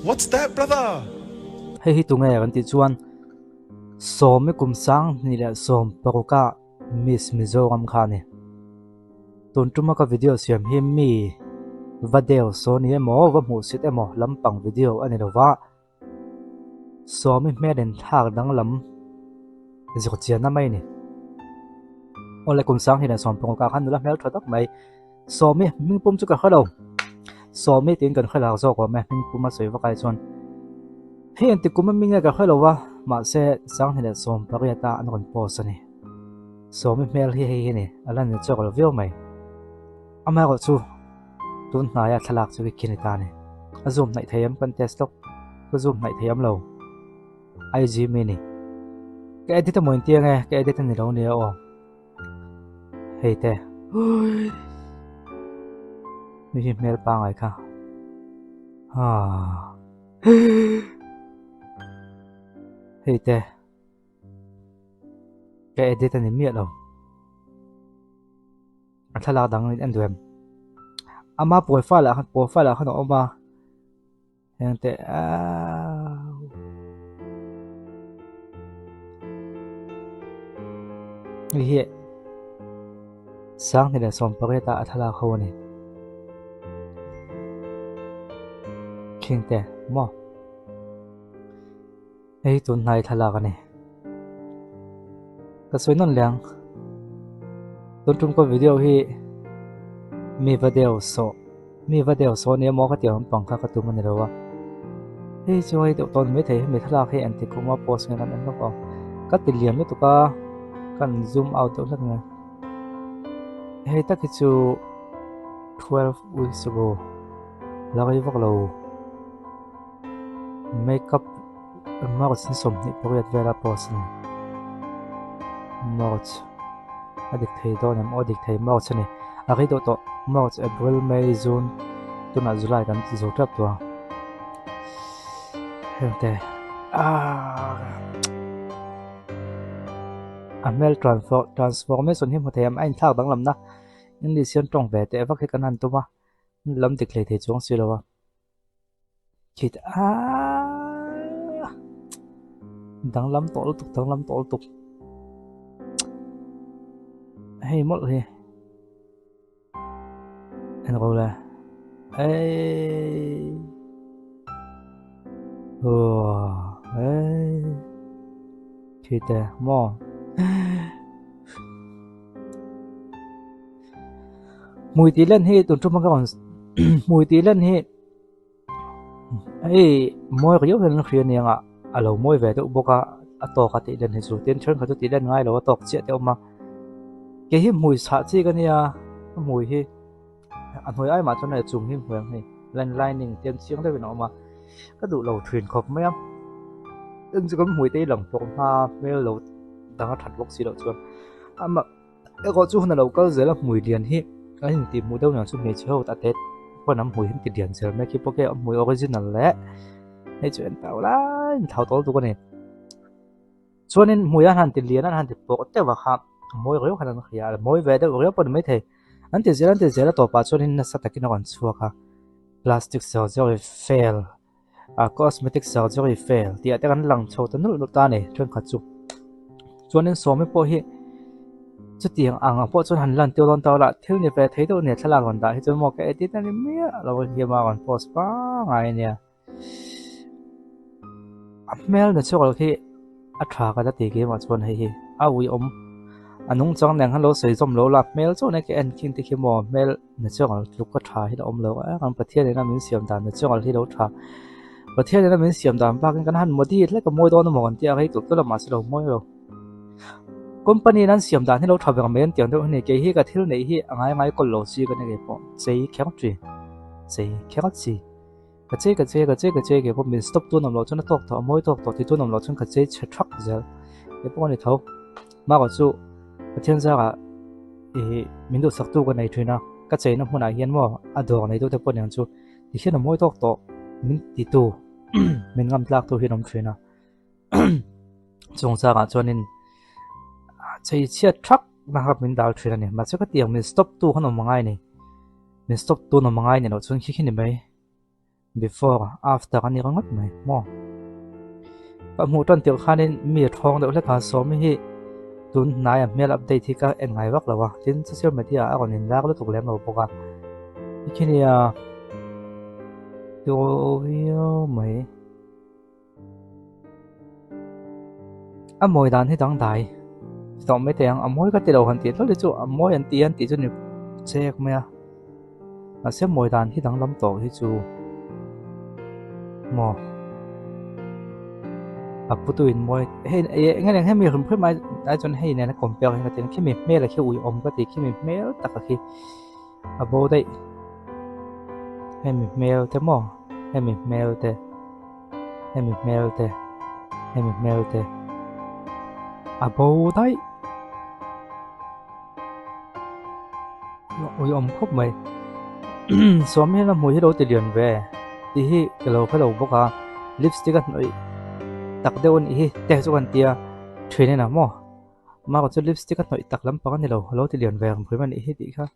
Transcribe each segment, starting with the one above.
What's that brother? Hei hi tunge kan tih chuan Sawmi kum 2016 ah Miss Mizoram kha a ni. Tun tuma ka video siam hi mi va deu saw ni emaw va hmuh sit emaw lampang video a ni lova, Sawmi hmel in thlak danglam zuk chianna mai a ni. Awle kum 2016 ah khan nula hmel tha tak mai Sawmi hmingpum chu ka hre lo. Sawmi tiin kan hre lak zawk awm e hmingpum a sawi vak ai chuan. Hei engtik kum a mi nge ka hre lo a, mahse 2018 ah an rawn post a ni. Sawmi hmel hi hei hi a ni, a la ni chawk lo viau mai. Amaherawh chu tun hnaia thlalak chu khi ni ta a ni. A zoom hnaih thei em kan test lawk, ka zoom hnaih thei em lo. IG mi ni. Ka edit emaw inti ange, ka edit a ni lo nia aw. Hei te. Mi hi hmel pangai kha. Ha. Hei te. Ka edit a ni miah lo. A thlalak dang in en duh em. Ama profile ah khan profile ah khan a awm a. Heng te au. Hei hi 2018 ah a thlalak ho a ni. Khing te maw. Hei tun hnai thlalak a ni. Ka sawi nawn leh ang. Tun tum ka video hi mi va deu sawh mi va deu sawh nia maw ka tih ang pang kha ka tum a ni lo a. Hei chu hei deuh tawn mai thei hemi thlalak hi engti kum a post nge kan en lawk ang. Ka ti lian lutuk a kan zoom out deuh hlek nge. Hei tak hi chu 12 weeks ago la rei vak lo. Makeup March ni 28 vela post a ni. March a dik thei dawn em? Aw dik thei March a ni. A rei deuh tawh March, April, May, June tunah July kan ti zo tap tawh a. Heng te aaa a hmel transformation hi hmu thei em? A inthlak danglamna English hian tawng ve teh vak hi kan han tum a lam dik hlei thei chuang si lo a. Khit aaa danglam tawh lutuk danglam tawh lutuk hei mawlh hi en ro le ei aw ei khi te maw Hmui tih len hi tun tum a ka rawn hmui tih len hi hei mawi riau hian an hria aniang a a lo mawi ve deuh bawk a a tawk a tih len hi chu tin thenkhat chu tih len ngai lo a tawk chiah te a awm a kei hi hmui chhah chi ka nia ka hmui hi a hnuai ai mah chuan hei a chung hi hmui ang hei line lining te an chiang deuhin a awm a ka duh lo thin khawp mai a eng chu kan hmui te hi lang tawh hma hmel lo dang a that bawk si loh chuan amah. Erawh chu hun a lo kal zel a hmui lian hi an intih hmuh deuh niang chu hmeichhe ho a tet pawn an hmui hi an ti lian zel mai khi pawh khi a hmui original leh hei chu en tau lai in thau tawl tuk a ni. Chuanin hmui an han ti lian a an han ti pawh deuh a kha a mawi riau khan an hria a mawi ve deuh riau pawh a ni maithei an ti zel an ti zel a tawpah chuanin nasa takin a rawn chhuak a plastic surgery fail. A cosmetic surgery fail tih ah te kan lang chho ta nulh nulh ta a ni thenkhat chu chuanin sawmi pawh hi chutiang ang pawh chuan han lan tir dawn ta ula thil ni ve thei deuh nia thlalak rawn dah hi chuan maw ka edit a ni miah lo a hlim a rawn post pangngai a nia a hmel na chhuak lo khi A tha ka la ti keimah chuan hei hi a uiawm a nungchang nen khan lo sawi zawm lo la hmel chuan ka en khin te khi maw hmel natural tluk a tha hi la awm lo a kan Pathian ina min siam dan natural hi lo tha Pathian ina min siam dan bakin kan han modi hlek a mawi dawn emaw kan tia hei tluk tluk a mahse lo mawi lo company in an siam dan hi lo tha ber mai an tiang deuh a ni kei hi ka thil neih hi a ngai ngai kawl lo chi ka ni kei pawh chei kher chi chei kher chi. Ka chei ka chei ka chei ka chei kei pawh min stop tu an awm loh chuan a tawk tawh a mawi tawk tawh ti tu an awm loh chuan ka chei chhe thak zel kei pawh a ni tho mahka chu Pathian zarah ih min duhsak tu ka nei thin a ka cheina hmunah hian maw a dawr nei deuh te pawh aniang chu ti hian a mawi tawk tawh min ti tu min ngam tlak tu hi an awm thin a chung changah chuanin chei chhiat thak na kha min dal thin a ni mahse ka tiang min stop tu khan awm angai a ni min stop tu an awm angai a ni loh chuan khi khi ni mai. Before, after a ni ringawt mai maw? Ka hmuh tan tirh khanin mi a thawng deuh hlek a, Sawmi hi tun hnaia hmel update hi ka en ngai vak lo a, tin social media ah a rawn inlak lutuk lem lo bawk a, tikhi nia tiraw viau mai. A mawi dan hi dangdai tawh mai thei ang, a mawi ka ti lo han tih hlawlh hi chu a mawi an ti an tih chu ni chek mai a, mahse mawi dan hi danglam tawh hi chu maw a putu in mawi hei eng eng hemi hrim hrim ai chuan hei nen a compare hian ka ti khimi hmel a khi uiawm ka ti khimi hmel tak a khi. A bo daih. Hemi hmel te maw? Hemi hmel te. Hemi hmel te. Hemi hmel te. A bo daih. Ui awm khawp mai. Sawm hian a hmui hi lo ti lian ve. Tih hi ka lo hre lo bawk a. Lipstick a hnawih tak deuh a nih hi te chu kan tia thin ena maw? Mah chu lipstick a hnawih tak lampang a ni lo, a lo ti lian ve ang pui mai a nih hi tih kha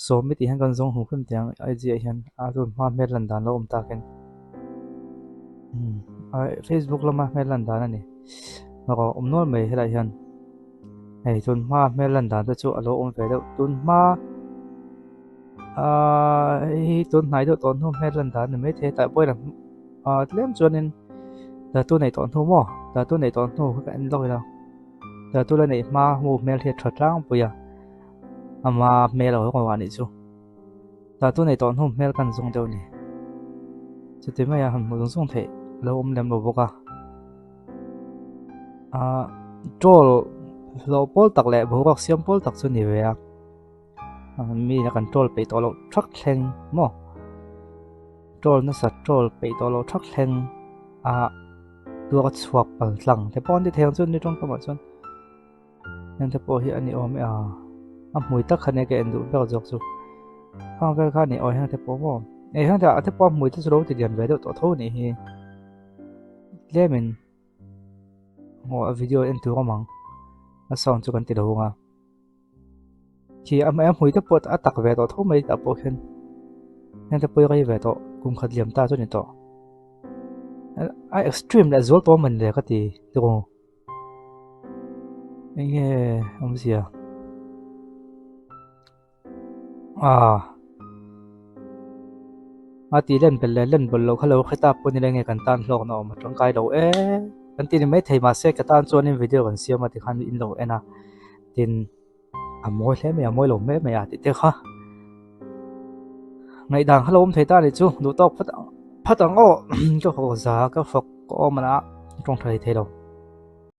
Sawmi tih hian kan zawng hmu hrim teh ang IG ah hian a tun hma hmel lan dan lo awm takin Facebook lama hmel lan dan a ni erawh awm nual mai helaiah hian hei tun hma hmel lan dan te chu a lo awm ve deuh tun hma ahh hei hi tun hnai deuh tawh hnu hmel lan dan a ni maithei a tah pawhin a Ah tlem chuanin tattoo neih tawh hnu maw tattoo neih tawh hnu ka en lawk ila tattoo la neih hma hmu hmel hi a tha tlangpui a ama hmel a lo anih chu tattoo neih tawh hnu hmel kan zawng deuh a ni chuti maia han hmuh zung zung theih lo awm lem lo bawk a ah troll hlawh pawl tak leh boruak siam pawl tak chu a ni ve a. Mi a kan troll peih tawh loh thak thleng maw troll nasa troll peih tawh loh thak thleng a tuar a chhuak pal tlang te pawh an ti thei ang chu ni tawngkam ah chuan heng te pawh hi a ni awm e a a hmui tak kha nia ka en duh ber zawk chu khang vel kha a ni aw heng te pawh maw eh heng te ah te pawh a hmui te chu lo ti lian ve deuh tawh tho a nih hi tlemin aw a video en tur awm ang a sound chu kan ti lo ang a. Khi a hmai a hmui te pawh a tak ve tawh tho mai tah pawh khian heng te pawh rei ve tawh kum khat liam ta chu a ni tawh a extreme leh zual tawh a man le ka ti tiraw eng nge awmzia ah a tih len belh leh len belh loh kha lo hre tak pawh ni le nge kan tan hlawkna awm a tangkai lo e kan ti ni maithei mahse ka tan chuanin video kan siam a tikhan in lo en a. Tin, a mawi hle mai a, mawi lo hle mai a tih te kha ngaihdan kha lo awm thei ta anih chu duh tawk phawt ang phawt ang aw ka fawk za ka fawk ka awm a tawng tha thei lo.